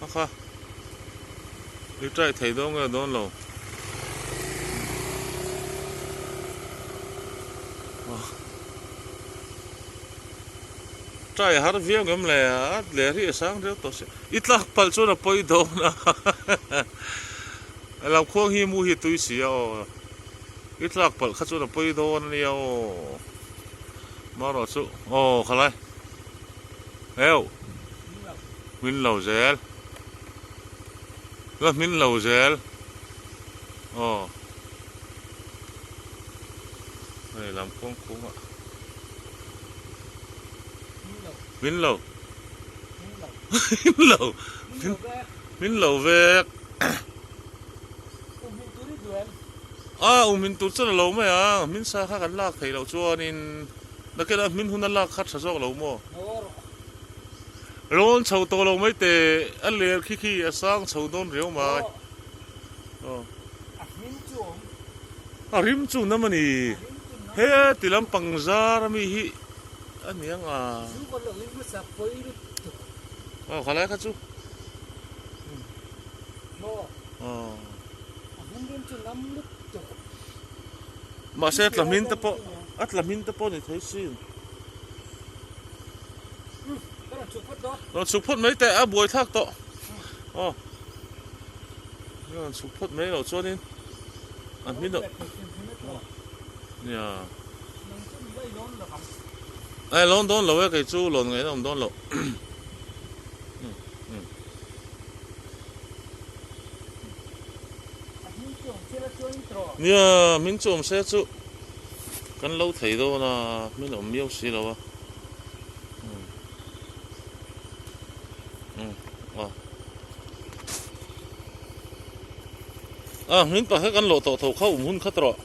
A kha i try thei dawn nge dawn lo. Try har viau ngem le a ler hi a sang riau tawh si. I tlak palh chuan a pawi dawn a. A lo khuang hi mu hi a tui si a aw. I tlak palh kha chuan a pawi dawn a nia aw. Marawh chu aw khalai. Heu. Hmin lo zel. La hmin lo zel. Aw. Hei lam kawng kung ah. Hmin lo. Hmin lo. Hmin lo vek. A um hmin tur chuan a lo mai ang. Hmin sa kha kan lak theih loh chuanin nakinah hmin hun a lak kha tha zawk lo maw? Rawn chho tawh lo mai teh a ler khi khi a sang chho dawn riau mai. A rim chu nam a ni. He ti lampang zar ami hi a ni ang a. Aw khalai kha chu. Mahse a tla hmin te pawh a tla hmin te pawh ni thei sin. Rawn chhuk phawt mai teh a buai thlak tawh. Aw. Rawn chhuk phawt mai loh chuanin a hmin loh. Nia. Ai lawn dawn lo e kei chu lawn ngaihna awm dawn loh. Nia, min chu awm se chu kan lo thei dawn a, min awm miau si lo a. A, min pakhat kan lawh tawh tho kha um hun khat rawh.